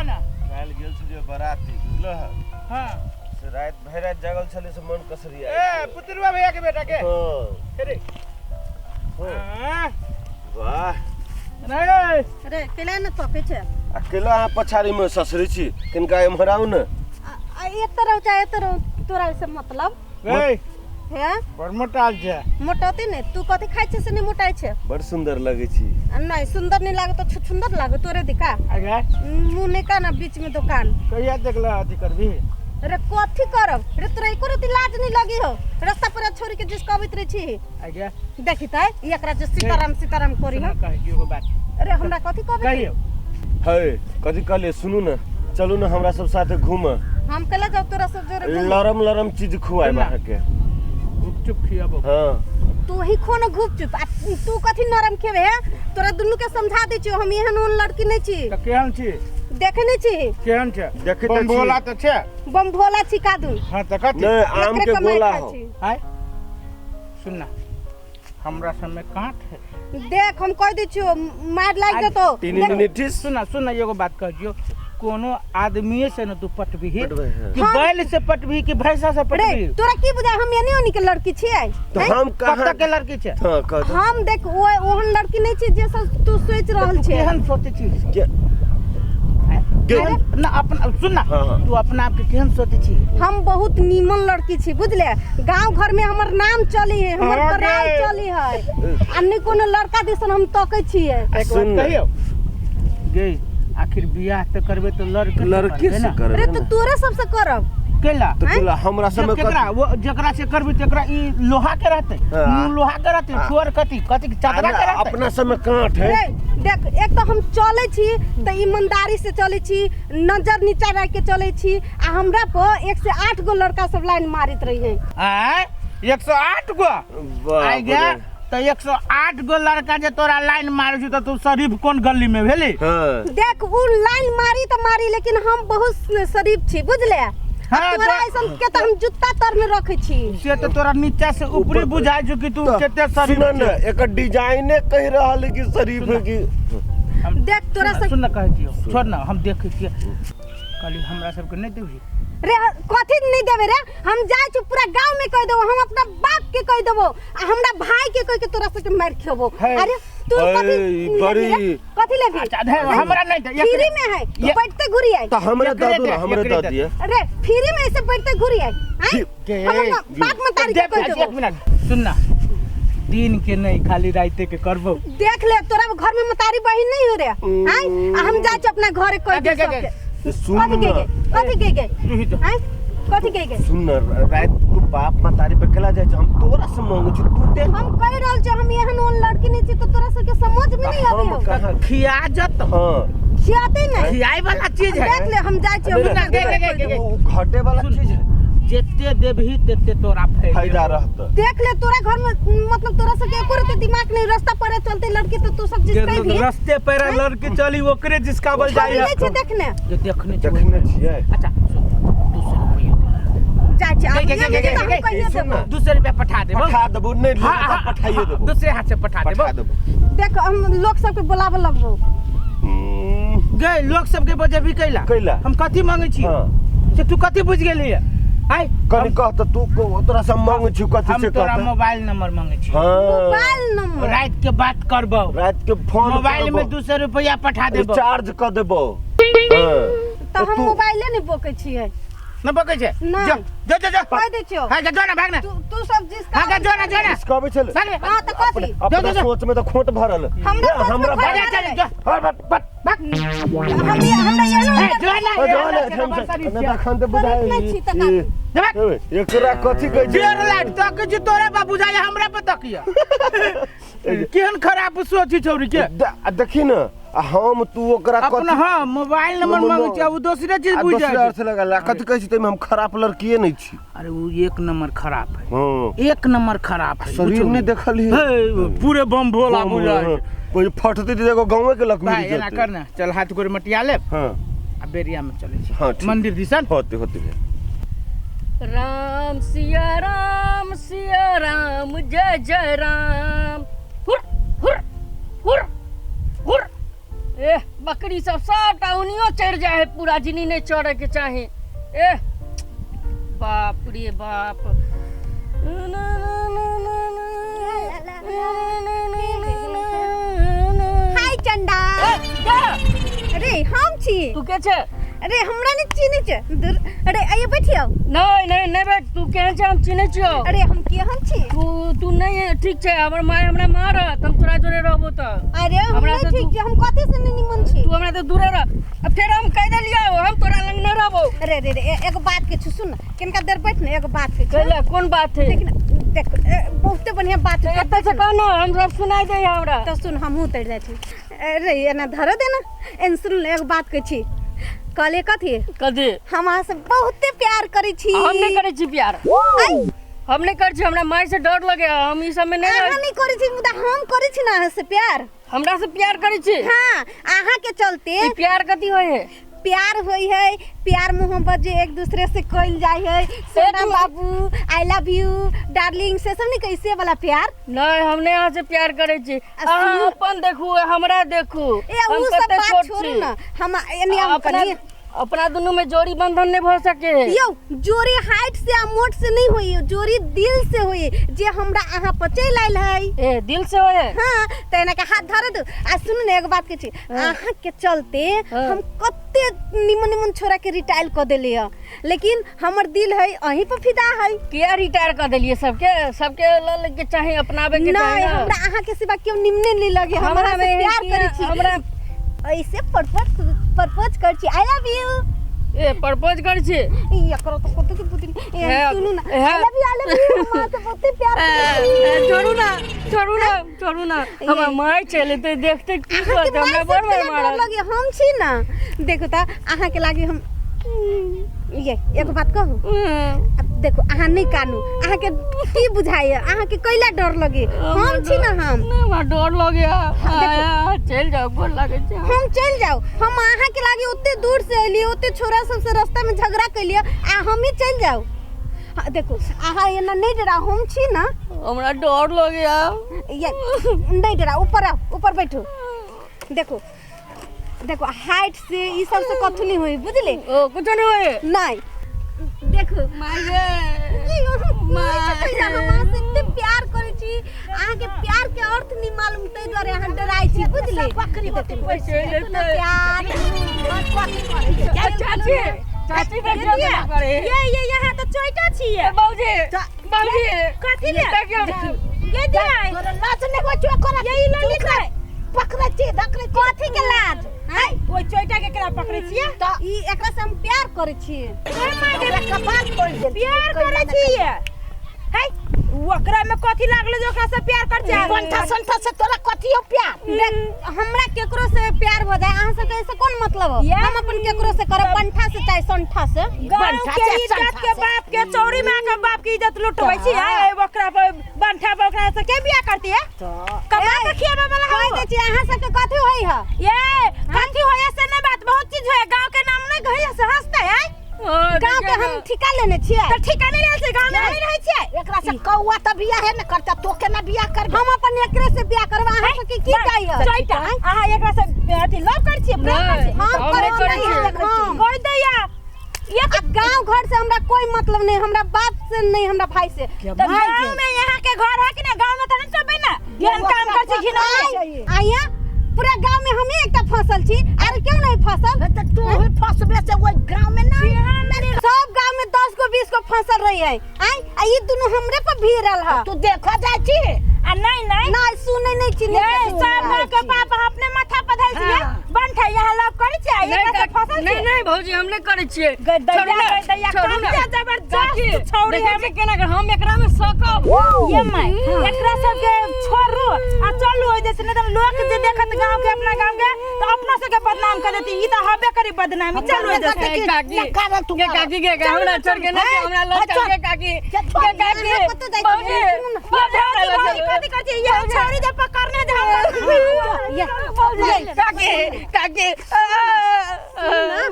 कह ना। काल्हि गेल छलियै बराती, बुझलह? हाँ। से राति भरि राति जागल छलियै, से मन कसरिया। ए पुतरुआ भैया के बेटा के। हाँ। अरे। हाँ। हाँ। वाह। रे। रे केला ने तकै छै? अकेला अहाँ पछाड़ीमे ससरै छी, कनिका एम्हर आउ ने। आ एतऽ रहो चाहे एतऽ रहो, तोरा से मतलब? रे। हे। बड़ मोटाल छै। मोटौती ने, तू कथी खाइ छै से नहि मोटाइ छै? बड़ सुन्दर लगै छी। आ नहि सुन्दर नहि लागत तऽ सुन्दर लागत तोरे दिका। अगे। मुँह नहि का ना बीच में दुकान। कहिया देखला अथी करबी? रे कथी करब रे, तोरा एको रति लाज नहीं लगी हो? रास्ता पर छोड़ी के जिसको अबैत रहे छी। अगे। देखी त एकरा जे सीताराम सीताराम करी हो। कहै छी एगो बात। अरे हमरा कथी कहबे? कहियो। हे, कथी कहलियै? सुनू ने, चलू ने हमरा सब साथे घूमऽ। हम केला जाउ तोरा सब जोरे घूमे? लरम लरम चीज खुआएब अहाँके। गुपचुप खियाबो। हाँ। तू ही खो न गुपचुप, आ तू कथी नरम खेबे हे? तोरा दुनू के समझा दै छियो, हम एहन ओहन लड़की नहीं छी। त केहन छी? देखे नहीं छी? केहन छै? देखै तऽ छी। बम भोला तऽ छै। बम भोला छी कादू। हाँ तऽ कथी? नहि, आम एकरे के कमाइ गोला खाइ हो। छी। आय सुन ना, हमरा सब में कांट है। देख हम कह दै छियो, मार लागि जेतौ। तीन मिनट। सुन ना, सुन ना, एगो बात कह दियो, कोनो आदमीए से न तू पटबही पटबै, हाँ। कि बैल से पटबही कि भैंसा से रे पटबही? तोरा की बुझाय हम एनी ओनी के लड़की छियै? तऽ हम कहाँ कत के लड़की छै? हाँ, कह दो। हम देख ओ ओहन लड़की नहीं छी जे सब तू सोच रहल तू छे। केहन सोचै छी? के ना अपना सुन ना, हाँ, हाँ। तू अपना आप के केहन सोचै छी? हम बहुत नीमन लड़की छी, बुझले? गांव घर में हमर नाम चली है, हमर हाँ, बड़ाई गे। चली है, आ नहीं कोनो लड़का दिसन हम तकै छियै। एक बात सुन ना। कहियो गे, आखिर बियाह तऽ करबे तऽ लड़के से लड़के करबे से ना। करबै अरे तो ने। तोरे सबसे करब। केला? तऽ केला हमरा सबमे केकरा वो जकरा से करबी तेकरा ई लोहा के रहते, हाँ। मुंह लोहा के रहते, हाँ। छोर कथी कथी के चादरा के रहते। अपना सबमे कांट है। रे देख, एक तो हम चले छी तऽ ईमानदारी से चले छी, नजर नीचा राख के चले छी, आ हमरा पर 1 से 8 गो लड़का सब लाइन मारित रही है। आय 108 गो बाप आइ गे रे। तऽ 108 गो लड़का जे तोरा लाइन मारै छौ तऽ तू शरीफ कोन गली में भेली? हाँ। देख उ लाइन मारी तऽ मारी, लेकिन हम बहुत शरीफ छी, बुझले? हाँ, तोरा ऐसन के तऽ हम जूता तर में रखे छी। से तऽ तोरा नीचा से ऊपरी बुझाइ छौ कि तू तऽ कते शरीफ सुन ने, छी। एकर डिजाइने कहि रहल है कि शरीफ है कि हम देख तोरा सुन सब सुन ना, कहै छियौ छोड़ ना, हम देखै छियै कहली हमरा सबके नहि देबही। रे कथी नहीं देबे रे? हम जाइ छी पूरा गांव में कह देबो, हम अपना बाप के कह देबो आ हमरा भाई के कह के तोरा सबके मार खेबो। हे। अरे तू हे, कथी लेबही बड़ी। रे? कथी लेबही? अच्छा, धे, हमरा नहीं दे, फ्री में है, ये- बैठते घुरी आई। तऽ हमरा एकरे दऽ दू दे, ने, हमरे एकरे दऽ दे। दिअ। अरे फ्री में ऐसे बैठते घुरी आई, हैं? के- हम अपना बाप मतारी के देख, कह एक देबो। मिनट सुन ना, दिन के नहीं खाली राते के करबो। देख ले तोरा घर में मतारी बहिन नहीं हो रे, हैं? आ हम जाइ छी अपना घरे कह गे, दे गे, गे। सबके। सुन कथी के ना। गे? कथी के गे? तू ही तो। हैं? कथी के गे? सुन ने, राति तू बाप मतारी पे केला जाइ छै, हम तोरा से मांगै छी, तू दे। हम कह रहल छी हम एहन ओहन लड़की नहीं छी, तो तोरा सबके समझ में नहीं आती हम हो। कहाँ खिया जत। हाँ। खियाते नहीं। खियाए वाला चीज है। देख ले हम जाइ छी, हम नहीं, नहीं, घरे नहीं, कह नहीं, देबो। ओ घटे वाला सुन। चीज है। जेते देबही तेते तोरा फायदा फायदा रहत। देख ले तोरा घर में मतलब तोरा सबके एको रत्ती दिमाग नहीं, रास्ता पर चलते लड़की तो तू सब चीज कह भी रस्ते पर लड़की चली ओकरे जिसका बल छोड़ी जाए नहीं छे देखने। जो देखने छी देखने छियै। अच्छा सुन, 200 रुपया दे। जाइ छी, आब गे, गे, ये गे, नहीं तो गे, हम कहिए सुन देबो। ना। 200 रुपया पठा देबो। पठा देबो, नहीं हाँ, लेबो तऽ हाँ, पठाइए हाँ, देबो। दूसरे हाथ से पठा देबो। पठा देबो। देख हम लोग सबके बोलाबे लगबो। गे लोग सबके बजेबी कैला? कैला? हम कथी मांगे छी? हाँ। से तू कथी बुझ गेली आय? कनि कह तऽ तू तोरा से मांगै छी कथी हम से तोरा कह तऽ। मोबाइल नंबर मांगे छी। हाँ। Mobile number. रात के बात करबो। राति के फोन मोबाइल में करबो। 200 रुपया पठा देबो। रिचार्ज कऽ देबो। हाँ। तऽ हम तू- मोबाइले नहीं बोकै छियै। न बकै छै? नहीं। जो जो जो जो। कह दै छियौ। हाँ, जो ना भाग ना। तू तू सब जिसका हाँ, जो ना जो ना। इसका छलै। चल। हाँ तऽ कथी? अपना जो, जो, जो। सोच में तऽ खोट भरल। हमरा ए, सोच में हमरा खोट बात- जा, चल, जो। हट, हट, हट। भाग। हम ये हमरा एहन ए, जो ना। ओ, जो ना, ए, ठम से। शरीफ नहि छियै। तऽ एखन तऽ बुझाइ शरीफ नहि छी तऽ ई- जा भाग। ए, एकरा कथी कहै छै? 1.5 लाख तक जे तोरा बाबू जाय हमरा पर तकिया। केहन खराब सोची छौरी के। देखी ने, आ हम तू ओकरा अपना कथी हाँ मोबाइल नंबर मांगे छी, अब दोसरे चीज आ बुझ दोसरे जाइ अर्थ लगल। आ कथी कहै छी ताहिमे हम खराब लड़किए नहि छी। अरे वो एक नंबर खराब है। हाँ। एक नंबर खराब है। शरीर नहीं देखल ही। हे, पूरे बम भोला बुझाइ। कोई फटते तऽ एगो गाँवे के लक भाई मिल एना जेतै। कर ना, चल हाथ गोड़ मटिया ले। हाँ। आ बेरिया में चले छी। हाँ, ठीक। मंदिर दिसन। होते होते भैया। राम सिया राम सिया राम जय जय राम। हुर हुर हुर हुर। ए बकरी सब सबटा ओनियो चढ़ि जाइ है पूरा जिनी नहि चढ़े के चाही। एह बाप रे बाप। हाय चंडा। अरे हम छी। तू के छे? अरे हमरा नहीं चिन्है छै दूर। अरे आइए बैठियो। नहीं नहीं नहीं बैठ, तू केहन छै हम चिन्है छियौ। अरे हम केहन छी? तू तू नहीं ठीक छै, हमर माय हमरा मारत, हम तोरा जोरे रहबो तऽ। अरे हम हमरा नहीं से ठीक तू छी, हम कथी से नहीं निमन छी? तू हमरा से दूरे रह। अब फेर हम कहि देलियौ हम तोरा लग नहीं रहबो। अरे अरे अरे एगो बात के छु, सुन न, किनका देर बैठ न, एगो बात के छु। कैला कोन बात है? लेकिन देख बहुते बढ़िया बात है। एतऽ से कह न, हम सब सुनाई दे हमरा। तो सुन, हमहूँ उतरि जाइ छी। अरे एना धर दे ना, एन सुन न, एगो बात कहै छी। कहलियै कथी? कथी? हम अहाँ से बहुते प्यार करै छी। हम नहीं करै छी प्यार। आइ। हम नहीं करै छी, हमरा माय से डर लगे, हम ई सब में नहीं अहाँ रहै। नहीं करै छी मुदा हम करै छी ना अहाँ से प्यार। हमरा से प्यार करै छी? हाँ, अहाँ के चलते। ई प्यार कथी होय है? प्यार होय है, प्यार मोहब्बत जे एक दूसरे से कइल जाय है। सोना बाबू, I love you darling, से सब नहीं कैसे वाला प्यार? नहीं, हम नहीं अहाँ से प्यार करै छी। आ अहाँ सुनू। अपन देखू, हमरा देखू। ए, हम उ सब कते बात छोट छोड़ू छी। ना, हम एनी हम कनी अपना दुनू में जोड़ी बंधन नहीं भ सके। यौ, जोड़ी हाइट से आ मोट से नहीं होई, जोड़ी दिल से होई, जे हमरा अहाँ पर चलि आयल है। ए, दिल से होय है? हाँ, त एना के हाथ धर दू। आ सुनू ने, एगो बात कहै छी, अहाँ के चलते हाँ। हम कते निमन निमन छोरा के रिटायर क देलियै हँ, लेकिन हमर दिल है अहीं पर फिदा है। किया रिटायर क देलियै सबके? सबके ल ले के चाही, अपनाबे के नहीं, चाही ना। हमरा अहाँ के सिवा केओ निमने नहीं लगे, हम हमरा अहाँ से में प्यार किया- करै छी। हमरा ऐसे प्रपोज कर छी, I love you. A, propose कर छी? ई एकरो तो कते के बुद्धि। ए, हे, सुनू ना, हे। I love you, I love you, हम अहाँ से बहुते प्यार करै छी। ए, छोड़ू ना, छोड़ू ना, छोड़ू ना, हमर माय चलि एतै, देखतै की अहाँके करतै, हमरा माय बड़ से मार डर मारत। लगे, हम छी ना। देखू तऽ अहाँके लागे हम ये एगो बात कहू? अब देखू अहाँ नहीं कानू, अहाँके की बुझाइए, अहाँके कैला डर लगे? हम छी ना, हम। नहीं, हमरा डर लगे। चलि जाउ, गोर लागै छै। हम चलि जाउ? हम अहाँके लागे ओते दूर से एलियै, ओते छोरा सबसे रास्ता में झगड़ा केलियै आ हम ही चलि जाउ? हाँ, देखू अहाँ एना नहीं डराउ, हम छी ना। हमरा डर लगे। ये नहीं डराउ, ऊपर आओ, ऊपर बैठू। देखो देखो, हाइट से ई सब से कथू नहीं होई, बुझले? ओ, कुछो नहीं होई? नहीं, देखो माय गे। माय, हम अहाँ से एते प्यार करै छी, अहाँके प्यार के अर्थ नहीं मालूम, ताहि दुआरे अहाँ डराइ छी, बुझले? बकरी होते पैसे लेतै। प्यार चाची, चाची देखियौ केना करे। ये ये यहाँ तो चोइटा छियै। ए, बाबूजी, बाबूजी, कथी ले? देखियौ ने। ये दिया तोरा लाज नहि होइ छौ एकोरा? ये ई ललित है। पकड़ै छी, धकड़ै छी। कथी के लाज? आय, ओइ चोइटा के केना पकड़ै छियै? ई एकरा से हम प्यार करै छियै। हमरा कपार फोड़ि देल। प्यार करै छियै? है, ओकरा में कथी लागलो जे ओकरा से प्यार कर छै? कंठा संठा से तोरा कथी हो प्यार? देख, हमरा केकरो से प्यार हो जाए, अहाँ सबके ऐसे कोन मतलब हो? हम अपन केकरो से करब, पंठा से चाहे संठा से। गाँव बंठा के से, इज्जत संठा के से। बाप के चौरी में आके बाप के इज्जत लुटबै छी। है, ओकरा पर बंठा पर ओकरा से के बियाह करती है? कमा के खियाबै वाला कहि हौ। दै छी अहाँ सबके कथी होइ है? ये कथी होय से नहीं बात, बहुत चीज होय, गांव के नाम नहीं कहिए से हंसते है। हाँ, गाँव के देखियौ हम ने। ठिका लेने छियै। तो ठिका नहीं रहै छै, गांव में नहीं रहै छियै। एकरा से कौआ तऽ बियाह है ने करता, तो केना बियाह करबे? हम अपन एकरे से बियाह करब, अहाँ सबके की चाहिए? चोइटा, अहाँ एकरा से अथी लव करै छियै, प्रेम करै छियै? हम हम करै नहि करै छियै, छियै। हम। कहि दैया आ गांव घर से हमरा कोई मतलब नहीं, हमरा बाप से नहीं, हमरा भाई से। तो गांव में यहाँ के घर है कि ना? गांव में तो नहीं सब ना एहन काम कर छी घिनौने। आया पूरा गांव में हमें एकटा फसल छी, आर क्यों नहीं फसल? तऽ तू ही फंसबे से ओहि गाँव में नहीं। सब गांव में 10 गो 20 गो फसल रही है, आय आ ई दुनू हमरे पर भीड़ल है। तू देखो जाइ छी। आ नहीं नहीं नहीं सुनै नहीं छी, ये नहीं सब गांव के बाप अपने माथा पर धइल छियै। बंठा यहाँ लव करै छियै, नहीं, एकरा से काकी, फसल नहीं छियै। नहीं भौजी, हम नहीं करै छियै। गदैया, छोड़ू ना, गदैया, छोड़ू ना। कते जबरदस्त काकी, छौरी देखै है। छियै केना कर, हम एकरा में सकब। ये my, एकरा सबके छोड़ू आ चलू ओइ जैसे, नहीं तो लोक जे देखत गांव के, अपना गांव के, तो अपना सबके बदनाम कर देती। ई तऽ हबे करी बदनामी। चलू ओइ जैसे। ए, काकी, ना कारण तू के काकी के हमरा छोड़ के ना, हमरा लग चल के काकी, के काकी, अहाँ कतऽ जाइ छियै? भौजी, सुनू ना। भौजी, हमरा लग भौजी, चल। कथी करै छियै? ये छौरी जे पकड़ने जे हमरा। ये भौजी, काकी, काकी, आ, आ,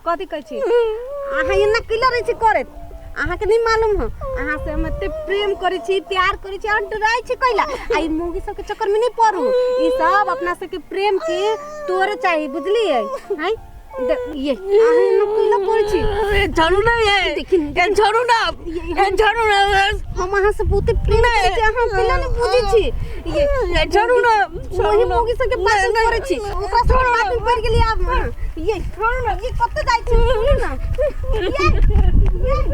कथी कहै छी अहाँ? एना कैला रहै छी करैत? अहाँके नहीं मालूम हो, अहाँ से हम एते प्रेम करै छी, प्यार करै छी, और डराइ छी कैला? आ ई मौगी सबके चक्कर में नहीं पड़ू, ई सब अपना सबके प्रेम के तोरे चाही, बुझलियै? हैं, ये अहाँ एना कैला करै छी? ए, झाड़ू ना ये। देखिन। ए, झाड़ू ना, ए, झाड़ू ना। हम अहाँ से बहुते प्रेम करै छी, अहाँ कैला नहि बुझै छी? ये ए, झाड़ू ना। वही मौगी सबके बात में पड़ै छी, ओकरा सबके बात में पड़ि गेलियै आब अहाँ। ये छोड़ू ना, ये कतऽ जाइ छी? सुनू ना, ये ये।